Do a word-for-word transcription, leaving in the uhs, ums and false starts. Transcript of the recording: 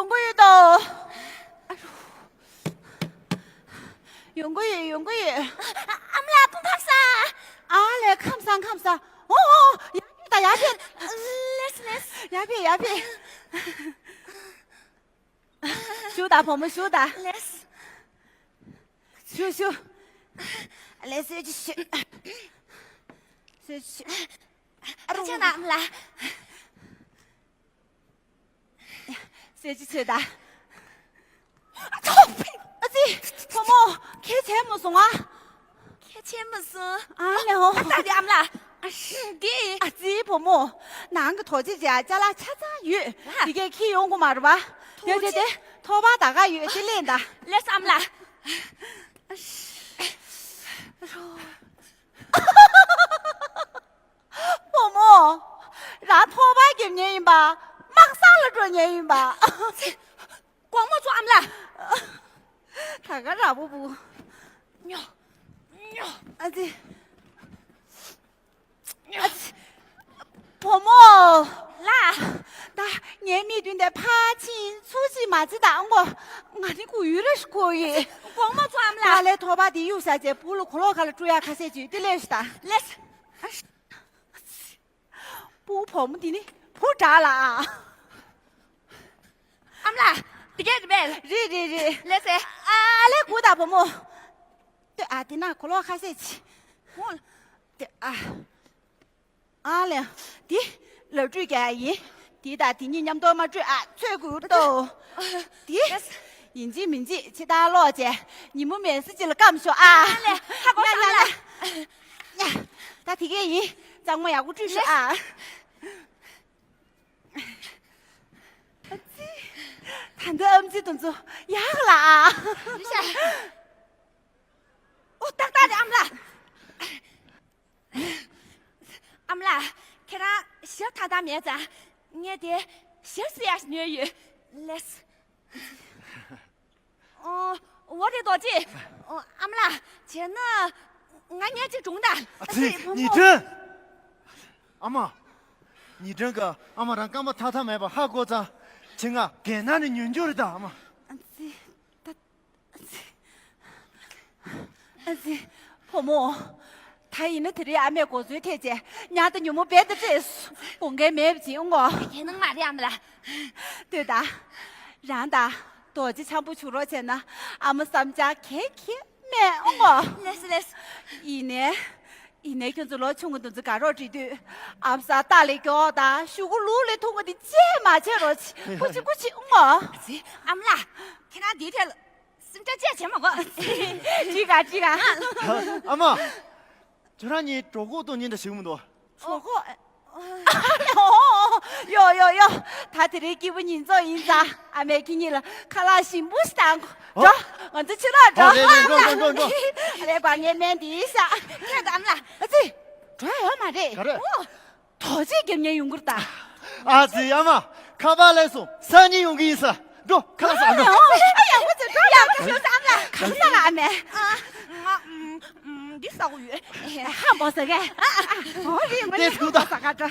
ཡོང་གི་ཡོད་དོ། ཡོང་གི་ཡོད། ཡོང་གི་ཡོད། ཨ་མ་ལགས། སྐུ་ཁམས་བཟང་། ཨ་ལས། ཁམས་བཟང་། ཁམས་བཟང་། ཨོ་ཨོ། ཡར་ཕེབས་དང་། ཡར་ཕེབས། ལགས་ལགས། ཡར་ཕེབས། ཡར་ཕེབས། བཞུགས་དང་བུ་མོ། བཞུགས་དང་། ལགས། བཞུགས་བཞུགས། ལགས། གསོལ་ཇ་མཆོད། གསོལ་ཇ་མཆོད། ཨ་ཅག་ན་ཨ་མ་ལགས། གསོལ་ཇ་མཆོད་དང་། ཨ་ཙི། བུ་མོ། ཁྱེད་བྱས་མ་སོང་ཨ། ཁྱེད་བྱས་མ་སོང་། ཨ་ལས། ཨོ། ད་ལྟ་འདི་ཨ་མ་ལགས། འདི། ཨ་ཙི་བུ་མོ། ནང་གི་ཐོག་ཅིག་བྱས་ཅ་ལག་ཆ་ཚང་ཡོད། ལགས། འདི་གས་འཁྱེར་ཡོང་དགོས་མ་རེད་པ། དེ་དེ་དེ། ཐོག་པ་ད་ག་ཡོད། དེ་ལེན་དང་། ལགས་སོ་ཨ་མ་ལགས། བུ་མོ། རང་ཐོག་པ་རྒྱབ་མཁན་ཡིན་པ། དམག་སང་ལ་འགྲོ་མཁན་ཡིན་པ། དགོང་མོ་ཚོ་ཨ་མ་ལགས། ད་ག་ར་བུ་བུ། ཉོ། ཉོ། ཨ་ཙི། ཨ་ཙི། བུ་མོ། ལགས། ད་ངའི་མིག་མདུན་དེ་ཕར་ཕྱིན་ཚུར་ཕྱིན་མ་བྱེད་དང་ངོ་། ང་ནི་ཁུ་ཡུ་རེ་ཤི་ཁོ་ཡི། དགོང་མོ་ཚོ་ཨ་མ་ལགས། ང་ལས་ཐོག་པ་དེ་གཡུག་ས་བྱས་བུ་ལ་གོ་ལོག་ཁ་ལ་སྤྲོད་ཡག་ཁ་ཤས་ཅིག་དེ་ལས་ཤི་ད། ལགས། བུ་བུ་མོ་འདི་ནི་བུ་དྲག་ལ། ཨ་མ་ལགས། དེ་གས་རེད་པས། རེད་རེད་རེད། ལགས་སེ། ཨ་ལས། སྒུག་དང་བུ་མོ། ལྟོས་ཨ། དེ་ན་གོ་ལོག་ཁ་ཤས་ཅིག་ཧོ། ལྟོས་ཨ། ཨ་ལས། དེ་ལག་འཁྲུད་རྒྱག་ཡ་ཡིན། དེ་དང་དེ་གཉིས་མཉམ་དུ་མ་འཁྲུད་ཨ། ཚོས་དགོས་འདུག་དེ་ཡིན་གཅིག་མིན་གཅིག་ཕྱི་ལྟར་ལོག་བྱས་ཉིན་མོ་མེ་སི་ཅིག་ལ་སྐམ་ཤོག་ཨ། ཨ་ལས། ཧ་གོ་སོང་ཨ་མ་ལགས། ཡ། ད་དེ་གས་ཡིན། གཙང་མ་ཡག་པོ་བཀྲུས་ཤོག་ཨ། ཨ་ཙི། ད་འདི་ཨམ་ཙི་དེ་ཚོ་ཡག་ལ་ཨ། ཨོ་ཏག་ཏག་རེད་ཨ་མ་ལགས། ཨ་མ་ལགས། ཁྱེད་རང་ཞབས་ཐག་ཐག་མེད་ཙང་ངས་དེ་ཞབས་བསིལ་ཡག་ཉོས་ཡོད། ལགས། ཨོ། འོ་རེད་རྡོ་རྗེ། ཨོ། ཨ་མ་ལགས། བྱས་ན་ང་བརྙས་ཅིག་སྒྲུང་དང་། ཨ་ཙི། བུ་མོ། ཉི་སྒྲོན། ཨ་མ། ཉི་སྒྲོན་གྱིས་ཨ་མ་རང་རྐང་པ་ཐག་ཐག་མེད་པ་ཧ་གོ་ཙང་ཁྱེད་ང་རྒྱལ་ནང་ནས་ཉོ་རྒྱུ་རེད་ད་ཨ་མ། ཨ་ཙི། ད། ཨ་ཙི། ཨ་ཙི། བུ་མོ། ད་ཡིན་ན་དེ་རིང་ཨ་མས་གོ་ཚོད་ཐེབས་བྱས་ཉ་དང་ཉུང་མ་རྦད་དེ་སྤྲད་སོང་། དགོངས་འགལ་མེད་པ་ཅིག་ཨང་གོ། ཁྱེད་ནང་མ་རེད་ཨ་མ་ལགས། ལྟོས་དང་། རང་དང་རྡོ་རྗེ་འཆམ་པོ་བྱུང་རོགས་བྱས་ན་ཨ་མ་བསམ་འཆར་ག་གེ་མེད་ཨང་གོ། ལགས་སོ་ལགས་སོ། ཡིན་ནའི། ཡིན་ནའི་ཁྱོད་ཚོ་ལོ་ཆུང་ངུ་དེ་ཚོ་དགའ་རོགས་བྱེད་དུས་ཨ་ཕ་ས་སྟག་ལས་མགྱོགས་དང་གཞུག་གུ་ལུག་ལས་ཐུང་བ་དེ་བརྗེད་མ་བྱེད་རོགས་བྱེད། ཀུ་ཅི་ཀུ་ཅི་ཨང་གོ། ཨ་ཙི། ཨ་མ་ལགས། ཁྱེད་རང་འདིའི་ཐད་ལ་སེམས་ཁྲལ་ཅི་ཡང་བྱེད་མ་དགོས། འགྲིག་ག་འགྲིག་ག་ཨ་མ། ཁྱོད་རང་གཉིས་གྲོད་ཁོག་ལྟོགས་ཉིན་འདྲ་ཞིག་མི་འདུག་གྲོད་ཁོག་ཡོ་ཡོ་ཡོ། ད་དེ་རིང་སྐྱིད་པོ་ཉིན་ཚོགས་ཡིན་ཙང་ཨ་མས་ཁྱེད་གཉིས་ལ་ཁ་ལག་ཞིམ་པོ་ཞིག་བཏང་གོ། འགྲོ། ང་ཚོ་ཕྱི་ལོགས་འགྲོ། ཨོ་རེད་རེད། འགྲོ་འགྲོ་འགྲོ་འགྲོ། ཨ་ལས། ཕར་ངའི་སྨན་འདི་བཞག་ཁྱེད་ཨ་མ་ལགས། ཨ་ཙི། འགྲོ་ཡ་ཡོད་མ་རེད། ག་རེ། ཨོ། རྡོ་རྗེ་རྒྱབ་ཉལ་ཡོང་གི་རེད་ད། ཨ་ཙི། ཨ་མ། ཁ་པར་སླེབས་སོང་། སང་ཉིན་ཡོང་གི་ཡིན་ཟེར། འགྲོ། ཁ་ལག་ཟ། འགྲོ། ཡག་པོ་བྱས། འགྲོ། ཡག་པོ་བྱས་ཨ་མ། གང་ཟ་ལ་ཨ་མས། ཨ། ང་ཨམ་ཨམ་འདི་ཟ་དགོས་ཡོད། ཧ་མོ་ཟ་གས། ཨོ་རེད། ང་ནི་ཧ་མོ་ཟ་ག་འགྲོ།